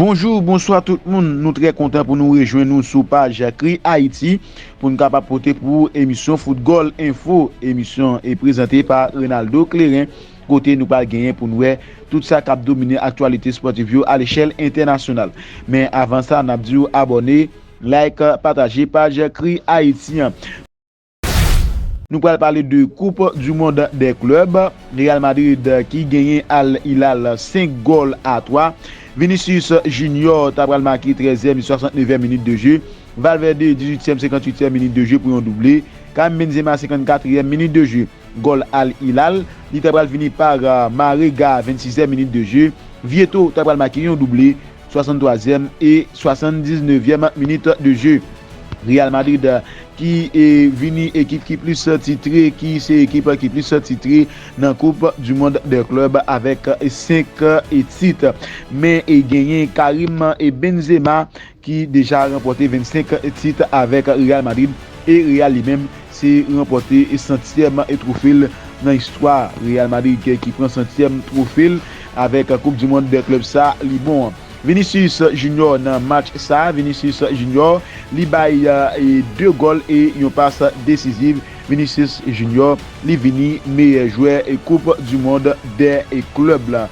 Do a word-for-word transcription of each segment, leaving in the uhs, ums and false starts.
Bonjou, bonswa tout moun. Nou trè kontan pou nou rejwenn nou sou paj Kri Ayiti pou n kapab pote pou ou emisyon Foutgòl Enfo. Emisyon e prezante pa Renaldo Kleren, kote nou pral genyen pou n wè tout sa k ap domine aktyalite spòtif yo alechèl entènasyonal. Men avan sa, n ap di w abòne, like, pataje paj Kri Ayiti an. Nou pral pale de Coupe du Monde des Clubs. Real Madrid ki genyen Al Hilal senk gòl a twa. Vinicius Junior ta pral make trèzyèm e swasantnèvyèm minit de jeu. Valverde dizuityèm, senkantuityèm minit de jeu pou yon double. Karim Benzema senkankatriyèm minit de jeu. Gòl Al Hilal, li ta pral vini pa Marega vennsizyèm minit de jeu. Vieto ta pral make yon double. Swasantwazyèm e swasanndiznèvyèm minit de jeu. Real Madrid ki e, vini ekip ki plis titre, ki se ekip ki plis titre nan Coupe du Monde des Clubs avèk senk tit. Men e genyen Karim e Benzema ki deja ranpòte vennsenk tit avèk Real Madrid e Real li menm se ranpòte santyèm e twofe l nan istwa Real Madrid ki pran santyèm twofe l avèk Coupe du Monde des Clubs sa li bon an. Vinicius Junior nan match sa, Vinicius Junior, li bay e, de gòl e yon pas desiziv. Vinicius Junior, li vini meyè jwè e Coupe du Monde des Clubs la.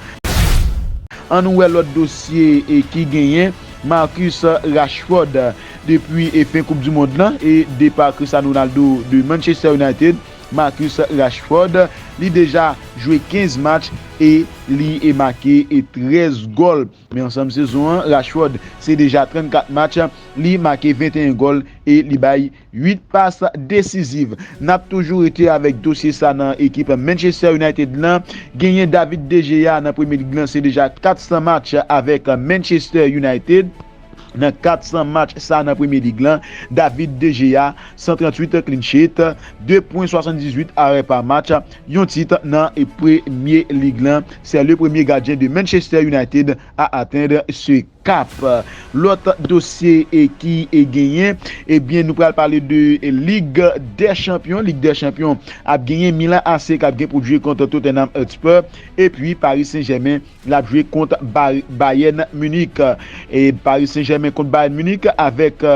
Ann wè lòt dosye e ki genyen Marcus Rashford depi e fen Coupe du Monde lan e depa Cristiano Ronaldo de Manchester United. Marcus Rashford, li deja jwe kenz match e li e make e trèz gòl. Men ansanm sezon an, Rashford se deja trannkat match, li make venteyen gòl e li bay uit pas desiziv. N ap toujou rete avèk dosye sa nan ekip Manchester United lan. Genyen David De Gea nan Premye Lig lan, se deja katsan match avèk Manchester United. Nan katsan match sa nan Premye Lig lan, David De Gea, san tranntuit clean sheet, de pwen swasanndizuit arè pa match, yon tit nan Premye Lig lan. C'est le premier gardien de Manchester United à atteindre ce cap. Lòt dosye e ki e genyen, ebyen nou pral pale de Ligue des Champions. Ligue des Champions ap genyen Milan A C k ap gen pou jwe kont Tottenham Hotspur epi Paris Saint-Germain l ap jwe kont Bayern Munich. E Paris Saint-Germain kont Bayern Munich avèk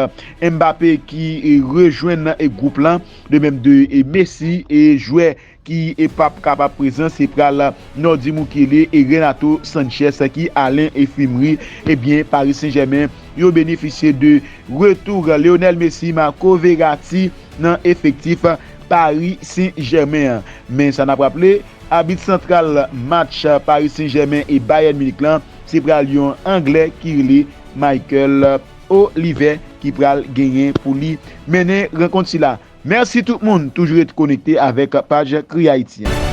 Mbappé ki rejwenn gwoup lan, de menm de Messi e jwè ki p ap kapab prezan se pral Nordi Mukiele e Renato Sanchez ki alen e fimri. Ebyen Paris Saint-Germain yo benefisye de retou Lionel Messi, Marco Verratti nan efektif Paris Saint-Germain an. Men sa n ap raple, abit santral match Paris Saint-Germain e Bayern Munich lan, se pral yon Anglè ki rele Michael Oliver ki pral genyen pou li mennen rankont sila. Mèsi tout moun, toujou ret konekte avèk paj Kri Ayiti an.